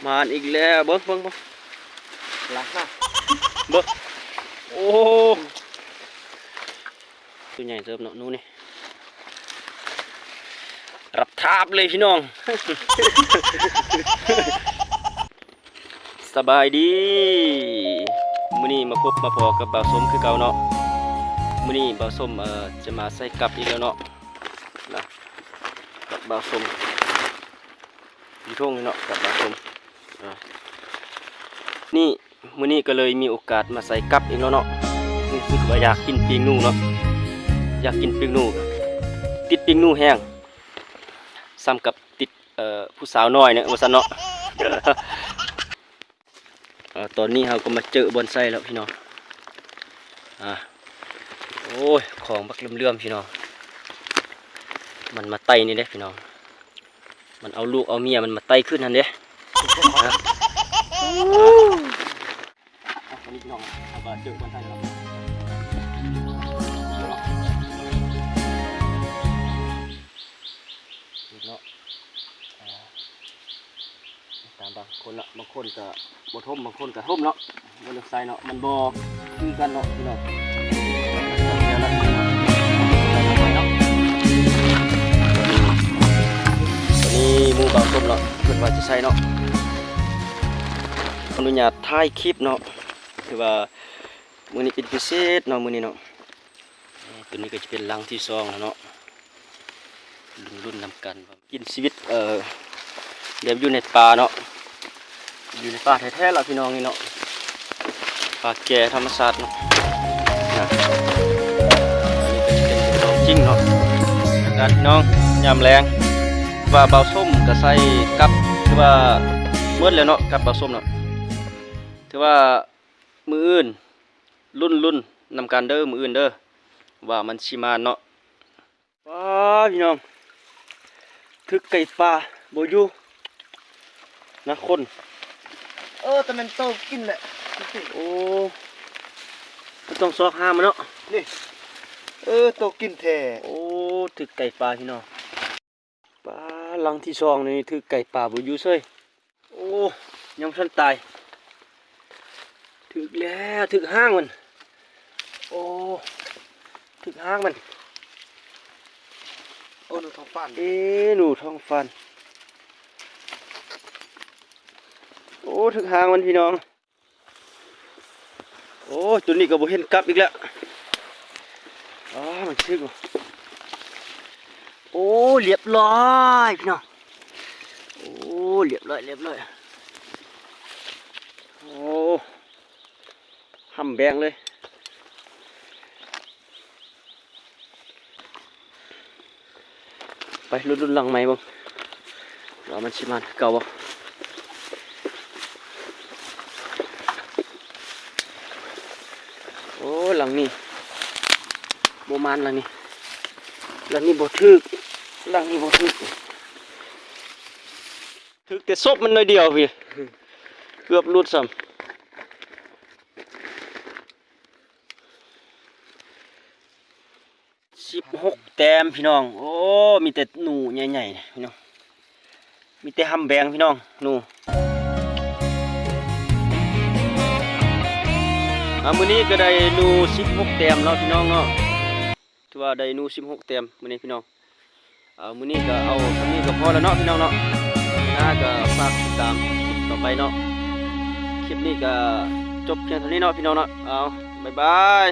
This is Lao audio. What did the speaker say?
ມາອີກແລ້ວ ເບິ່ງ ເບິ່ງ ເບິ່ງ ຫຼັກນະ ເບິ່ງ ໂອ້ ຕົວໃຫຍ່ເຕີບເນາະ ໜູນີ້ ຮັບທາບເລີຍພີ່ນ້ອງ. ສະບາຍດີ ມື້ນີ້ມາພົບມາພໍ້ກັບບ່າວສົມຄືເກົ່າເນາະ. ມື້ນີ້ບ່າວສົມ ເອີ ຈະມາໃສ່ກັບອີກແລ້ວເນາະ ນະ ກັບບ່າວສົມ ຢູ່ທົ່ງນີ້ເນາະ ກັບບ່າວສົມ ອາ ນີ້ ມື້ນີ້ກໍເລີຍມີໂອກາດມາໃສ່ກັບອີກແລ້ວເນາະ. ຮູ້ສຶກວ່າຢາກກິນປີ້ງໜູເນາະ ຢາກກິນປີ້ງໜູ ຕິດປີ້ງໜູແຮງ ສ່ຳກັບຕິດ ເອີ ຜູ້ສາວນ້ອຍນີ້ວ່າຊັ້ນເນາະ. ເອີ ຕອນນີ້ເຮົາກໍມາເຈີບ່ອນໃສ່ແລ້ວພີ່ນ້ອງ ອາ ໂອ້ຍ ຂອງບັກເຫຼື່ອມໆ ພີ່ນ້ອງ ມັນມາໄຕ່ນີ້ເດ້ພີ່ນ້ອງ ມັນເອົາລູກເອົາເມຍມັນມາໄຕ່ຂຶ້ນຫັ້ນເດ້. ອາ ຕອນນີ້ພີ່ນ້ອງ ເຮົາກໍເຈີບ່ອນໃສ່ແລ້ວເນາະ ເນາະ ອາ ຕາມບາງຄົນເນາະ ບາງຄົນກໍບໍ່ຖົມ ບາງຄົນກໍຖົມເນາະ ບໍ່ເລືອກໃສ່ເນາະ ມັນບໍ່ຄືກັນເນາະ ພີ່ນ້ອງ. ຕອນນີ້ໝູ່ບ່າວສົມເນາະ ເພິ່ນວ່າຈະໃສ່ເນາະ ຂໍອະນຸຍາດຖ່າຍຄລິບເນາະ ຄືວ່າມື້ນີ້ເປັນພິເສດເນາະ ມື້ນີ້ເນາະ. ຕົວນີ້ກໍຈະເປັນຫຼັງທີສອງແລ້ວເນາະ ລຸ້ນໆນຳກັນ ກິນຊີວິດ ເອີ ແບບຢູ່ໃນປ່າເນາະ ຢູ່ໃນປ່າແທ້ໆລະພີ່ນ້ອງນີ້ເນາະ ປ່າແກ່ທຳມະຊາດເນາະ ນະ ອັນນີ້ກໍຈະເປັນຂອງຈິງເນາະ ອາກາດພີ່ນ້ອງຍາມແລງ ວ່າບ່າວສົມກໍໃສ່ກັບ ຄືວ່າໝົດແລ້ວເນາະ ກັບບ່າວສົມເນາະ ຖືວ່າມື້ອື່ນ ລຸ້ນໆນຳກັນເດີ ມື້ອື່ນເດີ ວ່າມັນຊິມານເນາະ. ວ້າ ພີ່ນ້ອງ ຖືກໄກ່ປ່າບໍ່ຢູ່ນະຄົນ ເອີ ແຕ່ແມ່ນໂຕກິນແຫຼະ ໂອ້ ກໍຕ້ອງຊອກຫາມັນເນາະ ນີ້ ເອີ ໂຕກິນແທ້ ໂອ້ ຖືກໄກ່ປ່າພີ່ນ້ອງ. ປາ ຫຼັງທີສອງນີ້ຖືກໄກ່ປ່າບໍ່ຢູ່ເສີຍ ໂອ້ ຍັງບໍ່ທັນຕາຍ ຖືກແລ້ວ ຖືກຫາງມັນ ໂອ້ ຖືກຫາງມັນ ໂອ້ ໜູທ້ອງຟານ ເອ ໜູທ້ອງຟານ ໂອ້ ຖືກຫາງມັນພີ່ນ້ອງ. ໂອ້ ຕົວນີ້ກໍບໍ່ເຫັນກັບອີກແລ້ວ ອ້າ ມັນຖືກບໍ່ ໂອ້ ລຽບຮ້ອຍພີ່ນ້ອງ ໂອ້ ລຽບຮ້ອຍ ລຽບຮ້ອຍ ໂອ້ ຫຳແບງເລີຍ. ໄປລຸ້ນ ລຸ້ນຫຼັງໃໝ່ເບິ່ງ ວ່າມັນຊິມານຄືເກົ່າບໍ່. ໂອ້ ຫຼັງນີ້ບໍ່ມານ ຫຼັງນີ້ ຫຼັງນີ້ບໍ່ຖືກ ຫຼັງນີ້ບໍ່ຖືກ ຖືກແຕ່ສົບມັນໜ້ອຍດຽວພີ້ ເກືອບຫຼຸດຊ້ຳ. ສິບຫົກແຕ້ມພີ່ນ້ອງ ໂອ້ ມີແຕ່ໜູໃຫຍ່ໆພີ່ນ້ອງ ມີແຕ່ຫຳແບງພີ່ນ້ອງ ໜູ ອ່າ ມື້ນີ້ກໍໄດ້ໜູສິບຫົກແຕ້ມເນາະພີ່ນ້ອງເນາະ ຖືວ່າໄດ້ໜູສິບຫົກແຕ້ມມື້ນີ້ພີ່ນ້ອງ. ເອົາ ມື້ນີ້ກໍເອົາສ່ຳນີ້ກໍພໍແລ້ວເນາະພີ່ນ້ອງເນາະ ໜ້າກໍຝາກຕິດຕາມຄລິບຕໍ່ໄປເນາະ ຄລິບນີ້ກໍຈົບພຽງເທົ່ານີ້ເນາະພີ່ນ້ອງເນາະ ເອົາ ບາຍບາຍ.